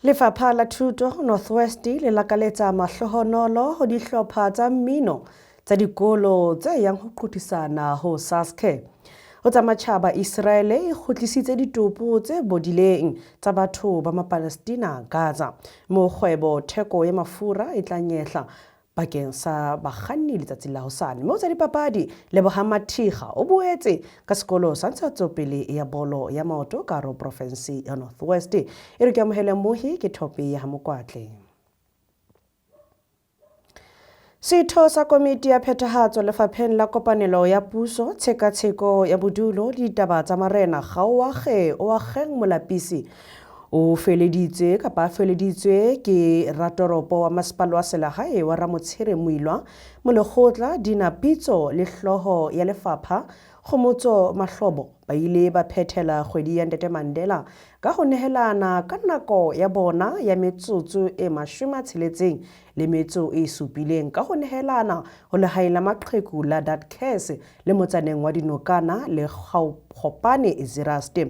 Lefapha la Thuto North West le lakaletsa mahlohonolo ho dihlopha tsa mmino tsa dikolo tse yang ho qothisana ho SASCE. Ho tsa matjhaba Iseraele e kgutlisitse ditopo tse bodileng tsa batho ba Mapalestina Gaza. Moo kgwebo theko ya mafura e tla nyehla bakeng sa bakganni letsatsing la hosane. Mme ho tsa dipapadi, Lebohang Mathiga o boetse ka sekolo sa ntshetsopele ya bolo ya maoto ka hare ho porofense ya North West. E re ke amohele mohi ke Thope ya Mokwatle. Setho sa komiti ya phethahatso lefapheng la kopanelo ya puso, tshekatsheko ya bodulo le ditaba tsa marena Gaoage Oageng Molapisi o feleditswe kapa a feleditswe ke ratoropo wa masepala wa selegae wa Ramotshere Moilwa, molekgotla Dina Pitso le hlooho ya lefapha Kgomotso Mahlobo ba ile ba phethela kgwedi ya Ntate Mandela ka ho nehelana ka nako ya bona ya metsotso e 67 ka ho nehelana ho lehae la maqheku la Datcase le motsaneng wa dinokana le Gopane Zeraste.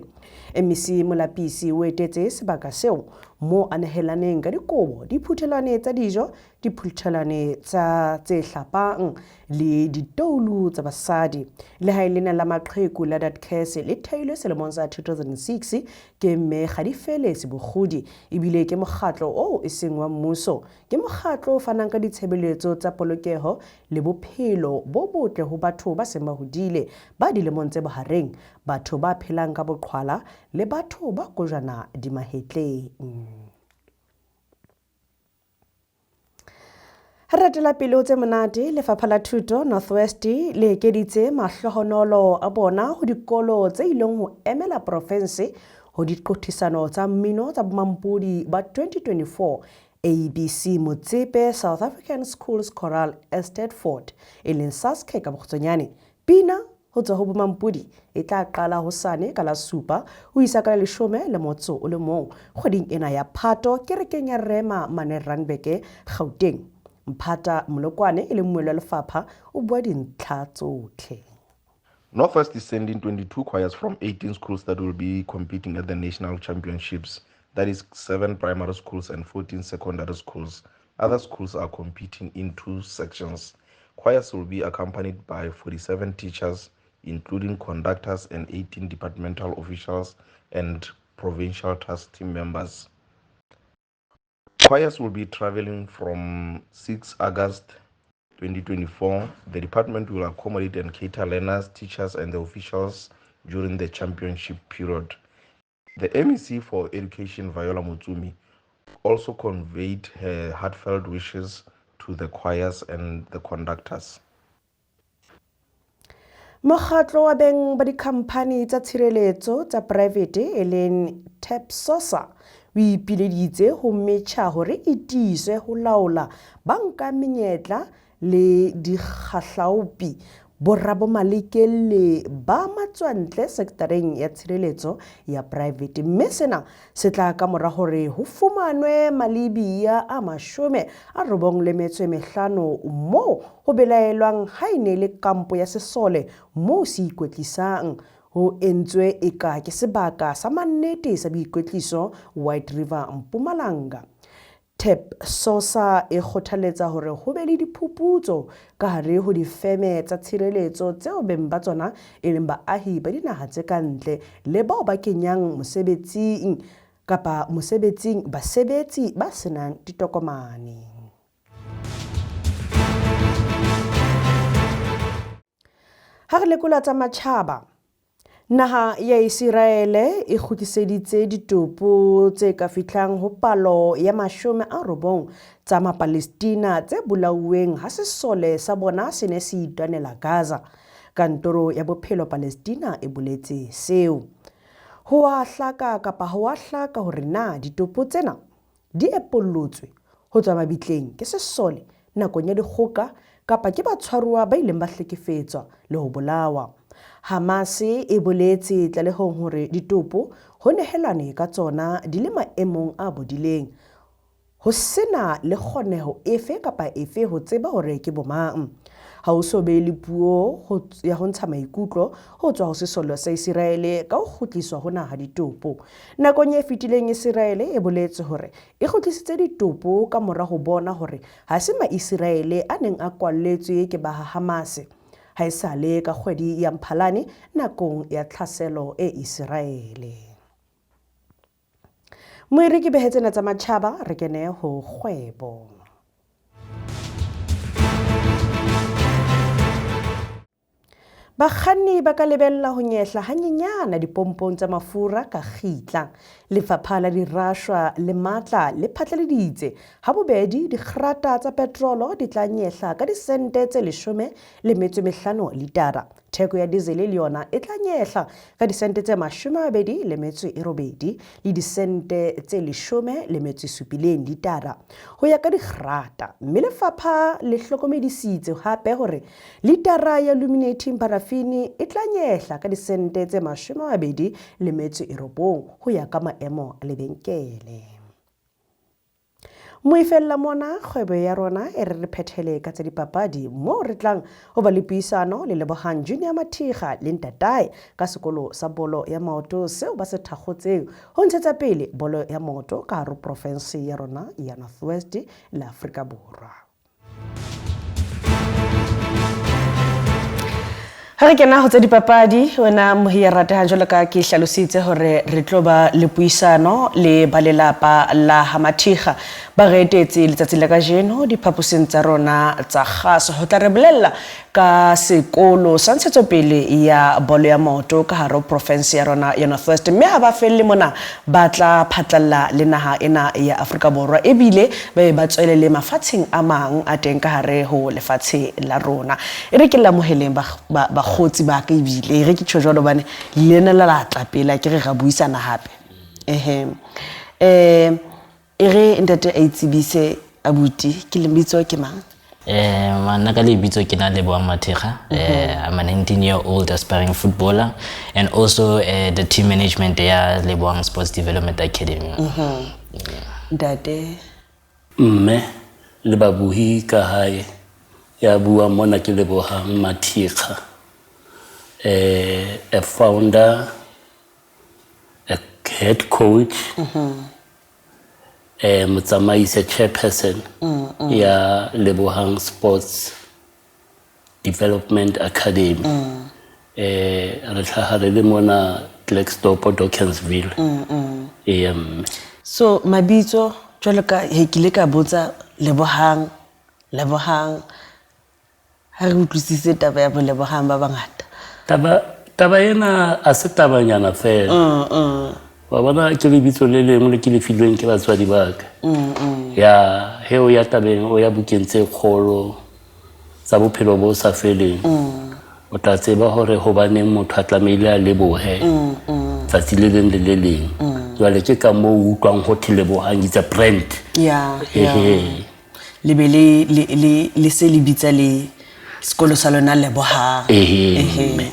MEC Molapisi o etetse sebaka seo moo a nehelaneng ka dikobo, diphuthelwane tsa dijo, diphuthelwane tsa tse hlapang le ditoulu tsa basadi. Lehae lena la maqheku la Datcase le theilwe selemong sa 2006 ke Mme Gadifele Sebogodi ebile ke mokgatlo oo e seng wa mmuso. Ke mokgatlo o fanang ka ditshebeletso tsa polokeho le bophelo bo botle ho batho ba seng ba hodile, ba dilemong tse bohareng, batho ba phelang ka boqhwala le batho ba kojwana di mahetleng. Ha re ratela pele ho tse monate, Lefapha la Thuto North West le ekeditse mahlohonolo a bona ho dikolo tse ileng ho emela porofense ho diqothisano tsa mmino tsa bomampodi ba 2024 ABC Motsepe South African Schools Choral Eisteddfod e leng SASCE ka bokgutshwanyane. Pina ho tswa ho bomampodi e tla qala hosane ka la supa ho isa ka la 11 kgweding ena ya Phato kerekeng ya Rema mane Randburg Gauteng. Mphata Molokwane e leng mmuelli wa lefapha o bua dintlha tsotlhe. North West is sending 22 choirs from 18 schools that will be competing at the national championships. That is 7 primary schools and 14 secondary schools. Other schools are competing in 2 sections. Choirs will be accompanied by 47 teachers, including conductors and 18 departmental officials and provincial task team members. Choirs will be traveling from 6 August 2024. The department will accommodate and cater learners, teachers, and the officials during the championship period. The MEC for Education, Viola Motsumi, also conveyed her heartfelt wishes to the choirs and the conductors. Mokgatlo wa beng ba dikhamphani tsa tshireletso tsa poraefete e leng Tapsosa o ipileditse ho metjha hore e tiiswe ho laola ba nka menyetla le dikgahlaopi borabomalekelle ba matswantle sektareng ya tshireletso ya poraefete mme sena se tla ka mora hore ho fumanwe Malibia a 95 moo ho belaelwang ha e ne le kampo ya sesole moo se ikwetlisang. Ho entswe eka ke sebaka sa mannete sa boikwetliso White River, Mpumalanga. Tapsosa e kgothaletsa hore ho be le diphuputso ka hare ho difeme tsa tshireletso tseo beng ba tsona e leng baahi ba dinaha tse ka ntle le bao ba kenyang mosebetsing kapa mosebetsing basebetsi ba senang ditokomane. Ha re lekola tsa matjhaba, naha ya Iseraele e kgutliseditse ditopo tse ka fihlang ho palo ya 90 tsa Mapalestina tse bolauweng ha sesole sa bona se ne se itwanela Gaza. Kantoro ya Bophelo Palestina e boletse seo. Ho a hlaka kapa ho a hlaka hore na ditopo tsena di epollotswe ho tswa mabitleng ke sesole nakong ya dikgoka kapa ke batshwaruwa ba ileng ba hlekefetswa le ho bolawa. Hamas e boletse tlalehong hore ditopo ho nehelanwe ka tsona di le maemong a bodileng. Ho sena le kgoneho efe kapa efe ho tseba hore ke bomang. Ha ho so be le puo ya ho ntsha maikutlo ho tswa ho sesole sa Iseraele ka ho kgutliswa hona ha ditopo. Nakong e fetileng Iseraele e boletse hore e kgutlisitse ditopo ka mora ho bona hore ha se Maiseraele a neng a kwalletswe ke ba ha Hamase haesale ka kgwedi ya Mphalane nakong ya tlhaselo e Iseraele. Moiri ke behe tsena tsa matjhaba re kene ho kgwebo. Bakganni ba ka lebella ho nyehla hanyenyana dipompong tsa mafura ka kgitla. Lefapha la Dirashwa le Matla le phatlaleditse ha bobedi dikgrata tsa petrolo di tla nyehla ka disente tse 15 litara. Theko ya dizele le yona e tla nyehla ka disente tse 28 le disente tse 17 litara ho ya ka dikgrata. Mme lefapha le hlokomedisitse hape hore litara ya illuminating paraffin e tla nyehla ka disente tse 29 ho ya ka maemo a lebenkele. Moifella mona kgwebo ya rona e re re phethele ka tsa dipapadi moo re tlang ho ba le puisano le Lebohang Junior Mathiga le ntatae ka sekolo sa bolo ya maoto seo ba se thakgotseng ho ntshetsa pele bolo ya maoto ka hare profense ya rona ya North West le Afrika Borwa. Ha re kena ho tsa dipapadi, wena mohi ya ratehang, jwalo ka ke hlalositse hore re tlo ba le puisano le ba lelapa la ha Mathiga ba re etetse letsatsi la kajeno diphaposing tsa rona tsa kgaso ho tla re bolella ka sekolo sa ntshetsopele ya bolo ya maoto ka hare ho profense ya rona ya North West. Mme ha ba felle mona, ba tla phatlalla le naha ena ya Afrika Borwa ebile ba be ba tswele le mafatsheng a mang a teng ka hare ho lefatshe la rona. E re ke le amoheleng bakgotsi ba ka, ebile e re ke tjho jwalo hobane le lena la la tla pele, a ke re ra buisana hape. Ehe. E re ntate a itsebise, abuti, ke lebitso ke mang? Nna ka lebitso ke na Lebohang Mathekga. I'm a 19-year-old aspiring footballer and also the team management ya Lebohang Sports Development Academy. Ntate. Mme le babuhi ka hae ya bua mona ke Lebohang Mathekga. A founder, a head coach, motsamaisi, chairperson ya Lebohang Sports Development Academy. Re hlaha re le mona Klerksdorp, Dawkinsville. Mme. So mabitso jwalo ka he ke ile ka botsa Lebohang, Lebohang, ha re utlwisise taba ya bo Lebohang ba bangata. Taba ena a se tabanyana fela. Wa bona ke lebitso le lengwe le ke le filweng ke batswadi ba ka. Ya he o ya tabeng, o ya bukeng tse kgolo tsa bophelo bo sa feleng. O tla tseba hore hobaneng motho a tlamehile a lebohe tsatsi le leng le le leng. Jwale ke ka moo o utlwang ho thwe Lebohang it's a brand. Yeah. Le be le se le bitsa le sekolo sa lona Lebohang. Ehe.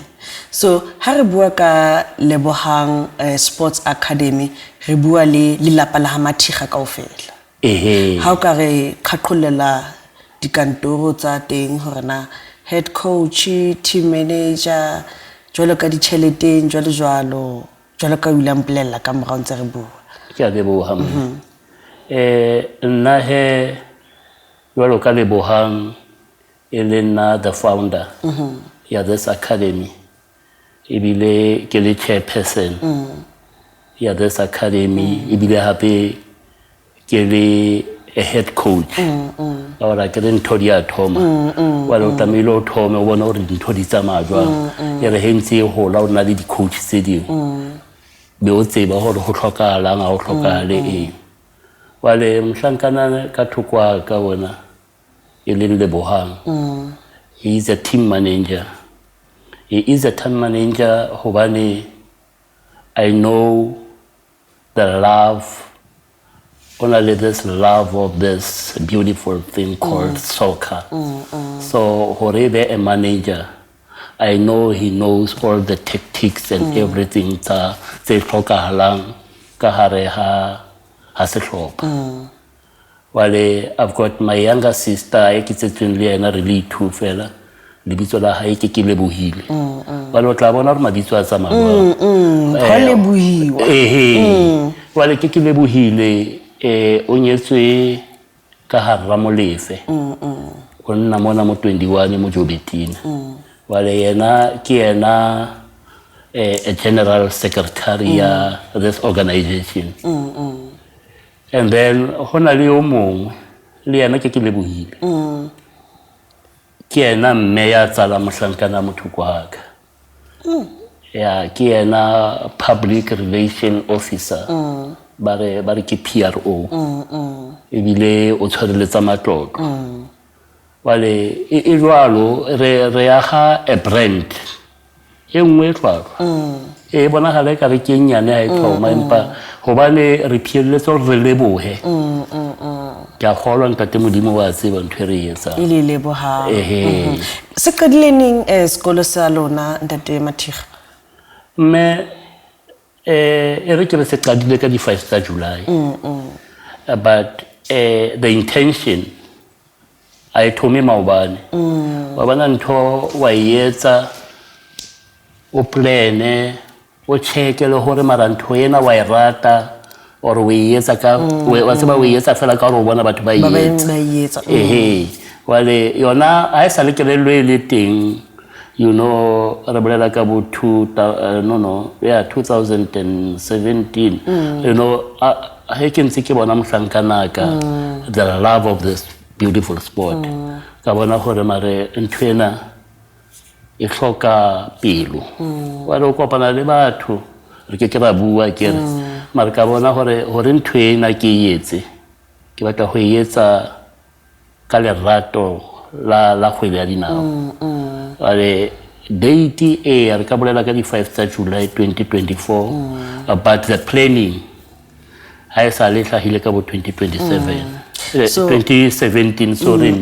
So ha re bua ka Lebohang Sports Academy, re bua le lelapa la ha Mathiga kaofela. Ehe. Ha o ka re qhaqhollela dikantoro tsa teng hore na head coach, team manager, jwalo ka ditjheleteng, jwalo jwalo, jwalo ka o ile a mpolella ka morao ntse re bua. Ke a leboha, mme. Nna he jwalo ka Lebohang e le nna the founder ya this academy, ebile ke le chairperson ya this academy, ebile hape ke le a head coach. Ka hore ke re ntho di a thoma, jwale o tlamehile o thome o bone hore dintho di tsamaya jwang. E re he ntse e hola, o na le di-coach tse ding, be o tseba hore ho hlokahalang, ha ho hlokahale eng. Jwale mohlankana ka thoko a ka bona e leng Lebohang, he is a team manager. He is a team manager hobane I know the love, o na le this love of this beautiful thing called soccer. So hore e be a manager, I know he knows all the tactics and everything tsa tse hlokahalang ka hare ha sehlopha. Wale I've got my younger sister e ke tsetsweng le yena, re le two fela. Lebitso la hae ke Lebohile. Wale o tla bona hore mabitso a tsamaya jwang. Ha lebohiwa. Ehe. Wale ke Lebohile, o nyetswe ka hara Molefe. O nna mona mo 21 mo Joubertina. Wale yena ke yena a general secretary ya this organization. And then ho na le yo mongwe le yena ke Lebohile. Ke yena mme ya tsala mohlankana motho kwa ka. Ya, ke yena public relation officer. Ba re ke PRO. Ebile o tshwareletsa matlotlo. Wale e jwalo re aga a brand e nngwe e hlwahlwa. E bonagala e kare ke e nnyane ha e thoma, empa hobane re phielletse hore re lebohe. Ke a kgolwa ntate Modimo wa tseba ntho e re e etsang. E le lebohang. Ehe. Se qadile neng sekolo sa lona, ntate Mathekga? Mme e re ke re se qadile ka di-5 tsa July. But the intention a e thome maobane. Wa bona ntho wa e etsa, o plane, o check-e le hore mara ntho ena wa e rata or o e etsa ka, wa tseba o e etsa fela ka hore o bona batho ba e Ba etsa. ba e etsa. Ehe. Wale yona ha e sa le kelello e le teng, you know, re bolela ka bo two no no, yeah, 2017. You know, ha ke ntse ke bona mohlankana ka, the love of this beautiful sport. Ka bona hore mare ntho ena e hloka pelo. Wa re o kopana le batho, re ke ke ra bua ke re. Mare ka bona hore ntho ena ke e etse, ke batla ho e etsa ka lerato la kgwele ya dinao. Jwale date e re ka bolela ka di-5 tsa July 2024, but the planning ha e sa le hlahile ka bo 2027. 2017, sorry.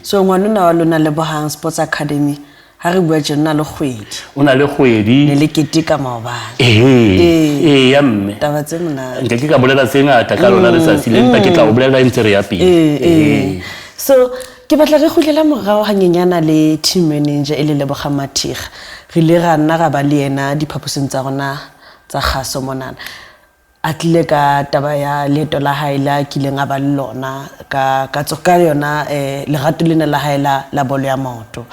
So ngwanona wa lona Lebohang Sports Academy, ha re bua tjena le kgwedi. O na le kgwedi. Ne le keteka maobane. Ee, ya mme. Taba tse monate. Nke ke ka bolela tse ngata ka lona letsatsi le, empa ke tla o bolela ntse re ya pele. So ke batla re kgutlela morao hanyenyana le team manager e le Lebogang Mathekga. Re ile ra nna ra ba le yena diphaposing tsa rona tsa kgaso monana. A tlile ka taba ya leeto la hae la kileng a ba le lona ka yona lerato lena la hae la bolo ya maoto.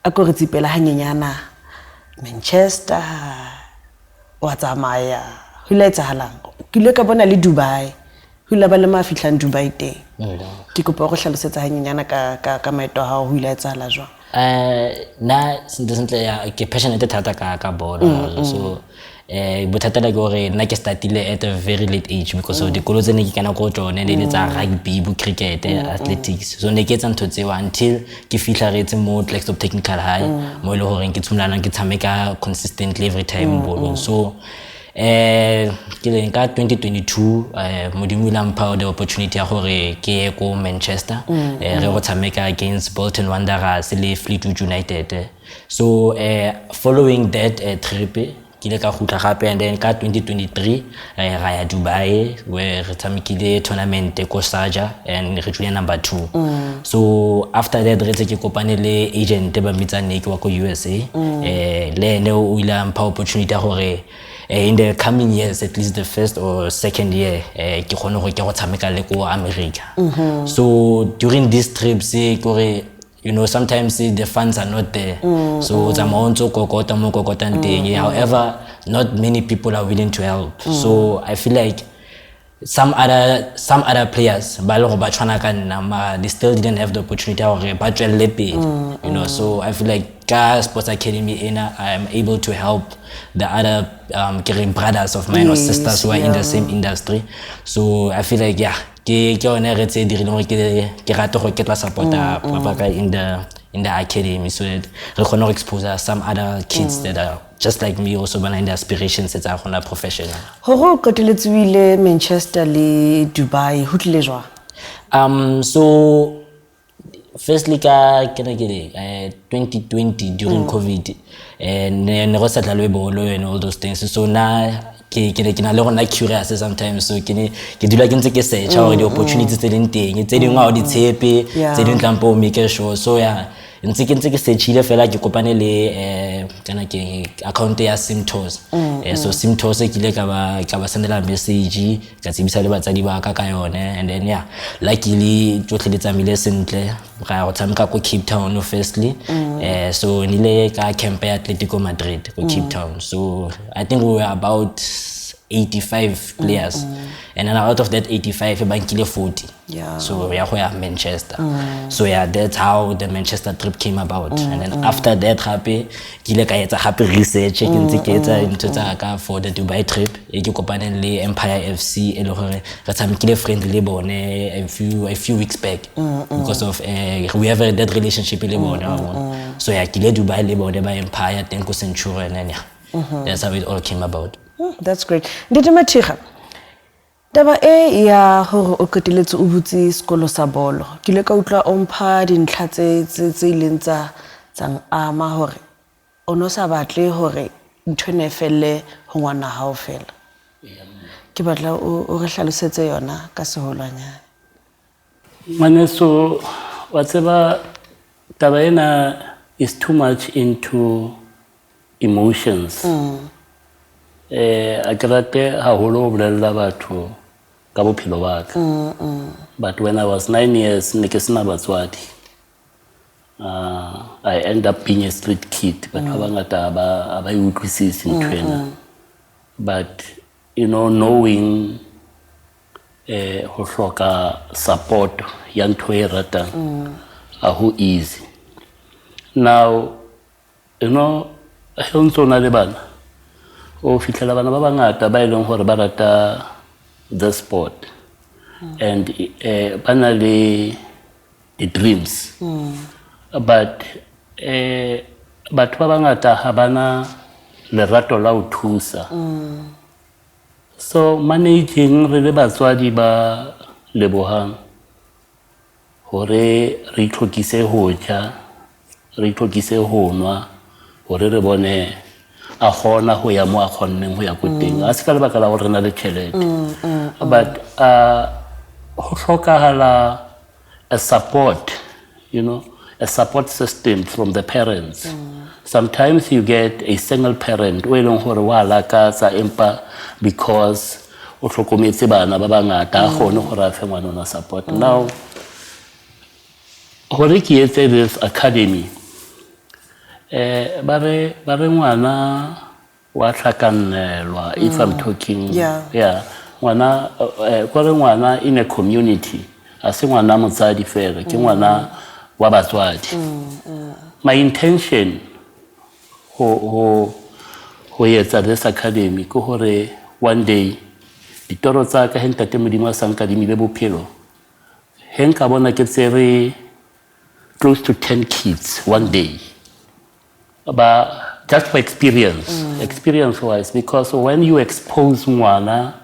A ko re tsipela hanyenyana Manchester wa tsamaya. Ho ile etsahalang? Ke ile ka bona le Dubai. Ho ile ba le ma fihlang Dubai teng. Ke kopa go hlalosetsa hanyenyana ka maeto a hao, ho ile etsahala jwang? Na sentle ya ke passionate thata ka bolo. So bothata la ke hore nna ke startile at a very late age because of dikolo tse ne ke kana ko tsone ne le tsa rugby, bo cricket, athletics. So ne ke etsa ntho tseo until ke fihla re etse mo Klerksdorp Technical High, mo e le horeng ke tshimolana ke tshameka consistently every time bolong. So ke leng ka 2022 Modimo ile a mpha the opportunity ya hore ke ye ko Manchester, re go tshameka against Bolton Wanderers le Fleetwood United. So following that trip ke ile ka kgutla gape, and then ka 2023 ra ya Dubai where re tshamekile tournament ko Sharjah and re tswile number 2. So after that re tse ke kopane le agent ba mmitsa Nick wa ko USA. Le ene o ile a mpha opportunity ya hore in the coming years, at least the first or second year, ke kgone gore ke go tshameka le ko America. So during these trips, kore you know, sometimes the funds are not there. So tsamaya o ntso kokota mo kokotang teng. However, not many people are willing to help. So I feel like some other players ba le gore ba tshwana ka nna, ma they still didn't have the opportunity ya hore ba tswelle pele. You know, so I feel like ka Sports Academy ena, I am able to help the other brothers of mine or sisters who are in the same industry. So I feel like yeah, ke yone re tse dirileng gore ke rate gore ke tla support-a papa ka in the academy so that re kgone go expose some other kids that are just like me also ba nang le aspirations tsa go nna professional. Hore o qetelletse o ile Manchester le Dubai, ho tlile jwang? So firstly ka ke ne ke le 2020 during COVID, ne go sa dlalwe bolo and all those things. So na Ke ne ke na le gona curious sometimes, so ke ne ke dula ke ntse ke searcha gore di-opportunities tse leng teng, tse dingwe ga o di tshepe, tse dingwe tlampe o make sure. So yeah, ntse ke searchile fela, ke kopane le kana ke account ya Simtos. So Simtos, ke ile ka ba sendela message, ka tsebisa le batsadi ba ka ka yone, and then yeah, luckily tsotlhe di tsamaile sentle. Ra ya go tshameka ko Cape Town firstly. So nile ka camp ya Atletico Madrid ko Cape Town. So I think we were about 85 players, and then out of that 85, ba nkile 40. So ya go ya Manchester. So yeah, that's how the Manchester trip came about. And then after that, gape ke ile ka etsa gape research, ke ntse ke etsa ntho tsa ka for the Dubai trip, e ke kopaneng le Empire FC, e le gore re tshamekile friendly le bone a few weeks back, because of we have that relationship le bone, wa bona. So yeah, ke ile Dubai le bone ba Empire teng ko Centurion, and yeah, that's how it all came about. That's great. Ntate Mathiga, taba e ya gore o qeteletse o butse sekolo sa bolo, ke ile ka utlwa o mpha dintlha tse ileng tsa ama hore o no sa batle hore ntho ena e felle ho ngwana hao fela. Ke batla o re hlalosetse yona ka seholwanyane. Ngwaneso, wa tseba taba ena is too much into emotions. A ke rate haholo ho bolella batho ka bophelo ba ka. But when I was 9 years, ne ke sena batswadi. I end up being a street kid. Batho ba bangata ha ba e utlwisise ntho ena. But knowing ho hloka support ya ntho e ratang ha ho easy. Now, he o ntso na le bana, o fihlela bana ba bangata ba e leng hore ba rata the sport and ba na le di-dreams, but batho ba bangata ha bana lerato la ho thusa. So managing re le batswadi ba Lebohang hore re itlhokise ho ja, re itlhokise ho nwa, hore re bone a kgona ho ya mo a kgonneng ho ya ko teng, a se ka lebaka la hore re na le tjhelete, but ho hlokahala a support, a support system from the parents. Sometimes you get a single parent o e leng hore wa lakatsa, empa because o hlokometse bana ba bangata, a kgone hore a fe ngwana ona support. Now hore ke etse this academy, ba re ngwana wa tlhakannelwa, if I'm talking. Yeah, ngwana ko re ngwana in a community, a se ngwana motsadi fela, ke ngwana wa batswadi. My intention ho etsa this academy ke hore one day ditoro tsa ka, he ntate Modimo a sa nkadimile bophelo, he nka bona ke tsere close to 10 kids one day, ba just for experience, experience wise, because when you expose ngwana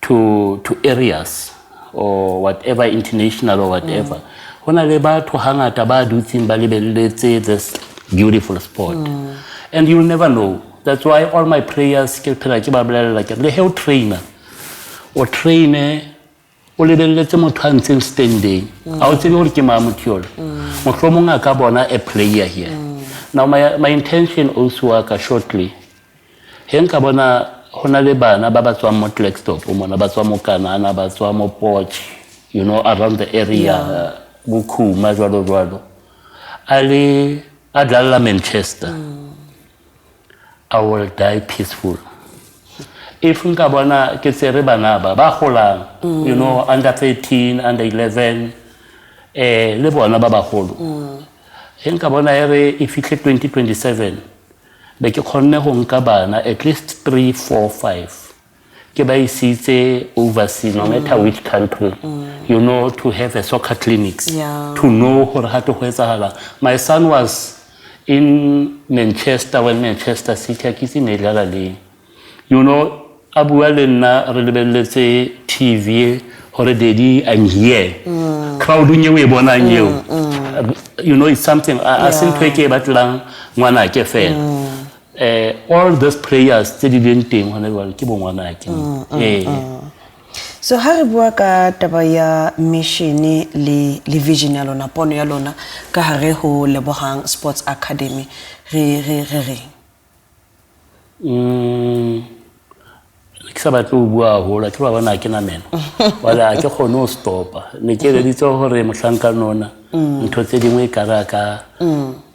to areas or whatever, international or whatever, ho na le batho hangata ba dutseng ba lebelletse this beautiful sport, and you'll never know. That's why all my prayers, ke phela ke ba bolella ke re, le he o trainer, o traine o lebelletse motho a ntseng standing, ha o tsebe hore ke mang motho yola, mohlomong a ka bona a player here. Now my intention also wa ka shortly, he nka bona ho na le bana ba ba tswang mo Klerksdorp mona, ba tswa mo Kanana, ba tswa mo Potch, around the area, bo Khuma jwalo jwalo, a le a dlalla Manchester, I will die peaceful if nka bona ke tsere bana ba ba golang, under 13, under 11, le bona ba bagolo. He nka bona e re e fitlhe 2027, be ke kgonne go nka bana at least 3, 4, 5, ke ba isitse overseas, no matter which country, to have a soccer clinics, to know gore gate go etsahala. My son was in Manchester when Manchester City, a ke itse ne e dlala leng, a bua le nna re lebelletse TV gore, "Daddy, I'm here." Crowdong eo e bonang eo, it's something a se ntho e ke e batlelang ngwanake fela. All these players tse di leng teng hona jwale ke bongwanake. Ee. So ha re bua ka taba ya mission le vision ya lona, pono ya lona ka hare ho Lebohang Sports Academy, re reng? Ke sa batle ho bua haholo, ke ba bona ha ke na meno, wala ha ke kgone ho stopa. Ne ke eleditse hore mohlankana ona ntho tse dingwe e kare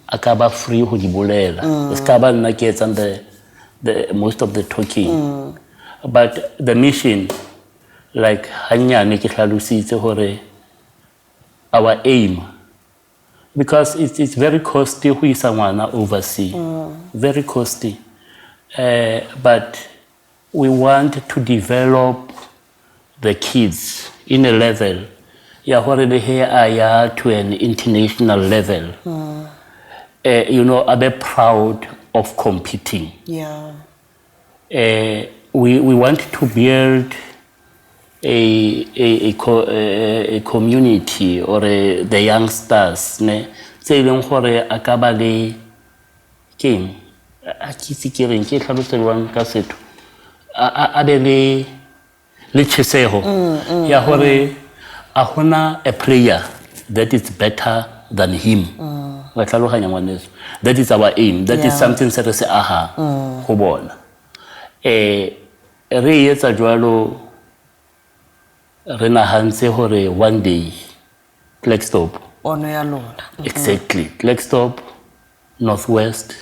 a ka ba free ho di bolela, e se ka ba nna ke etsang the most of the talking. But the mission, like hanyane ke hlalositse hore our aim, because it's very costly ho isa ngwana overseas, very costly, but we want to develop the kids in a level ya hore le he a ya to an international level, a be proud of competing. We want to build a community or the youngsters ne tse e leng gore a ka ba le keng, a ke itse ke reng, ke tlhalose jwang ka setho, a be le tjheseho ya hore a hona a player that is better than him. Wa tlhaloganya, ngwaneso? That is our aim. That is something se re se ahang go bona. Re e etsa jwalo, re nahantse hore one day Klerksdorp, Pono ya lona. Exactly, Klerksdorp, Northwest,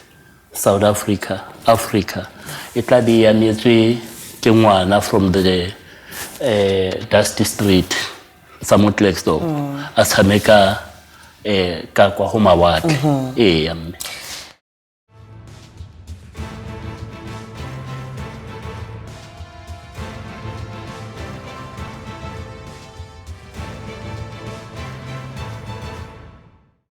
South Africa, Africa e tla be e emetswe ke ngwana from the dusty street sa mo Klerksdorp, a tshameka ka kwa go mawatle. Ee, mme.